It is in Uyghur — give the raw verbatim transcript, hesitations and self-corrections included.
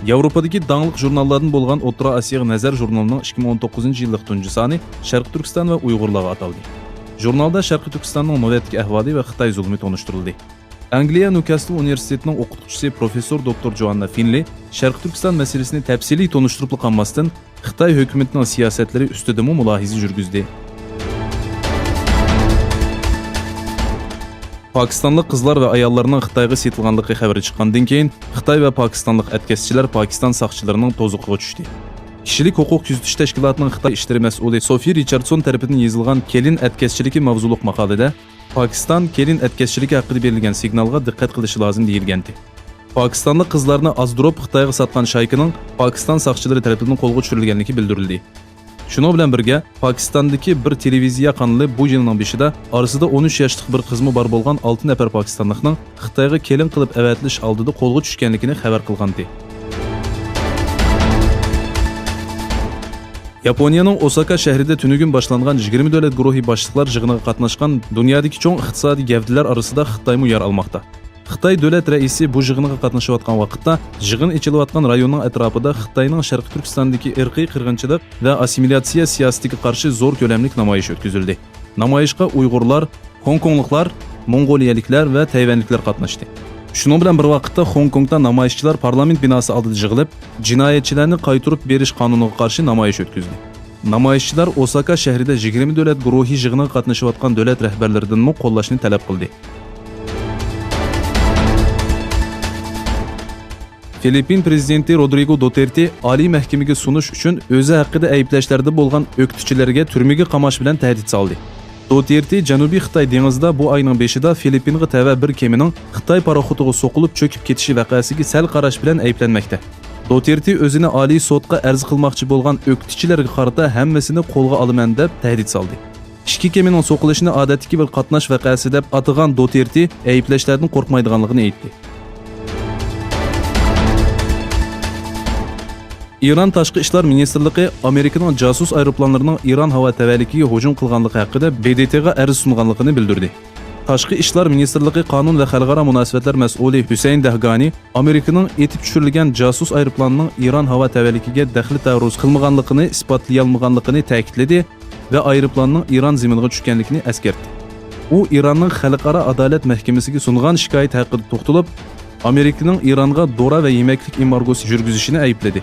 ياۋروپادىكى داڭلىق ژۇرناللاردىن بولغان ئوتتۇرا ئاسىياغا نەزەر ژۇرنىلىنىڭ ئىككى مىڭ ئون توققۇزىنچى يىللىق تۇنجى سانى شەرقىي تۈركىستان ۋە ئۇيغۇرلارغا ئاتالدى. ژۇرنالدا شەرقىي تۈركىستاننىڭ نۆۋەتتىكى ئەھۋالى ۋە خىتاي زۇلۇمى تونۇشتۇرۇلدى. ئەنگلىيە نيۇكاسل ئۇنىۋېرسىتېتىنىڭ ئوقۇتقۇچىسى پروفېسسور دوكتور جوئاننا فىنلى شەرقىي تۈركىستان مەسىلىسىنى تەپسىلىي تونۇشتۇرۇپلا قالماستىن، خىتاي ھۆكۈمىتىنىڭ سىياسەتلىرى ئۈستىدىمۇ مۇلاھىزە يۈرگۈزدى. پاكىستانلىق قىزلار ۋە ئاياللارنىڭ خىتايغا سېتىلغانلىقى خەۋىرى چىققاندىن كېيىن، خىتاي ۋە پاكىستانلىق ئەتكەسچىلەر پاكىستان ساقچىلىرىنىڭ توزۇقىغا چۈشتى. كىشىلىك ھوقۇق كۆزىتىش تەشكىلاتىنىڭ خىتاي ئىشلىرى مەسئۇلى سوفى رىچاردسون تەرىپىدىن يېزىلغان كېلىن ئەتكەسچىلىكى ماۋزۇلۇق ماقالىدە، پاكىستان كېلىن ئەتكەسچىلىكى ھەققىدە بېرىلگەن سىگنالغا دىققەت قىلىشى لازىم دېيىلگەنىدى. پاكىستانلىق قىزلارنى ئازدۇرۇپ خىتايغا ساتقان شايكىنىڭ پاكىستان ساقچىلىرى تەرىپىدىن قولغا چۈشۈرۈلگەنلىكى بىلدۈرۈلدى. شۇنىڭ بىلەن بىرگە، پاكىستاندىكى بىر تېلېۋىزىيە قانىلى بۇ يىلنىڭ بېشىدا ئارىسىدا ئون ئۈچ ياشلىق بىر قىزمۇ بار بولغان ئالتە نەپەر پاكىستانلىقنىڭ خىتايغا كېلىن قىلىپ ئەۋەتىلىش ئالدىدا قولغا چۈشكەنلىكىنى خەۋەر قىلغانىدى. ياپونىيەنىڭ ئوساكا شەھىرىدە تۈنۈگۈن باشلانغان يىگىرمە دۆلەت گۇرۇھى باشلىقلار يىغىنىغا قاتناشقان دۇنيادىكى چوڭ ئىقتىسادىي گەۋدىلەر ئارىسىدا خىتايمۇ يەر ئالماقتا. خىتاي دۆلەت رەئىسى بۇ يىغىنغا قاتنىشىۋاتقان ۋاقىتتا، يىغىن ئېچىلىۋاتقان رايوننىڭ ئەتراپىدا خىتاينىڭ شەرقىي تۈركىستاندىكى ئىرقىي قىرغىنچىلىق ۋە ئاسسىمىلياتسىيە سىياسىتىگە قارشى زور كۆلەملىك نامايىش ئۆتكۈزۈلدى. نامايىشقا ئۇيغۇرلار، خوڭكوڭلۇقلار، موڭغۇلىيەلىكلەر ۋە تەيۋەنلىكلەر قاتناشتى. شۇنىڭ بىلەن بىر ۋاقىتتا، خوڭكوڭدا نامايىشچىلار پارلامېنت بىناسى ئالدىدا يىغىلىپ، جىنايەتچىلەرنى قايتۇرۇپ بېرىش قانۇنىغا قارشى نامايىش ئۆتكۈزدى. نامايىشچىلار ئوساكا شەھىرىدە يىگىرمە دۆلەت گۇرۇھى يىغىنىغا قاتنىشىۋاتقان دۆلەت رەھبەرلىرىدىنمۇ قوللاشنى تەلەپ قىلدى. فىلىپپىن پىرېزىدېنتى رودرىگو دوتېرتى ئالىي مەھكىمىگە سۇنۇش ئۈچۈن ئۆزى ھەققىدە ئەيىبلەشلەردە بولغان ئۆكتىچىلەرگە تۈرمىگە قاماش بىلەن تەھدىت سالدى. دوتېرتى جەنۇبىي خىتاي دېڭىزىدا بۇ ئاينىڭ بېشىدا فىلىپپىنغا تەۋە بىر كېمىنىڭ خىتاي پاراخوتىغا سوقۇلۇپ چۆكۈپ كېتىشى ۋەقەسىگە سەل قاراش بىلەن ئەيىبلەنمەكتە. دوتېرتى ئۆزىنى ئالىي سوتقا ئەرز قىلماقچى بولغان ئۆكتىچىلەرگە قارىتا ھەممىسىنى قولغا ئالىمەن دەپ تەھدىت سالدى. ئىككى كېمىنىڭ سوقۇلۇشىنى ئادەتتىكى بىر قاتناش ۋەقەسى دەپ ئاتىغان دوتېرتى ئەيىبلەشلەردىن قورقمايدىغانلىقىنى ئېيتتى. ئىران تاشقى ئىشلار مىنىستىرلىقى ئامېرىكىنىڭ جاسۇس ئايروپىلانلىرىنىڭ ئىران ھاۋا تەۋەلىكىگە ھۇجۇم قىلغانلىقى ھەققىدە ب د ت غا ئەرز سۇنغانلىقىنى بىلدۈردى. تاشقى ئىشلار مىنىستىرلىقى قانۇن ۋە خەلقئارا مۇناسىۋەتلەر مەسئۇلى ھۈسەيىن دەھگانى ئامېرىكىنىڭ ئېتىپ چۈشۈرۈلگەن جاسۇس ئايروپىلانىنىڭ ئىران ھاۋا تەۋەلىكىگە دەخلى تەۋەررۇز قىلمىغانلىقىنى ئىسپاتلىيالمىغانلىقىنى تەكىتلىدى ۋە ئايروپىلاننىڭ ئىران زېمىنىغا چۈشكەنلىكىنى ئەسكەرتتى. ئۇ ئىراننىڭ خەلقئارا ئادالەت مەھكىمىسىگە سۇنغان شىكايىتى ھەققىدە توختىلىپ، ئامېرىكىنىڭ ئىرانغا دورا ۋە يېمەكلىك ئېمبارگوسى يۈرگۈزۈشىنى ئەيىبلىدى.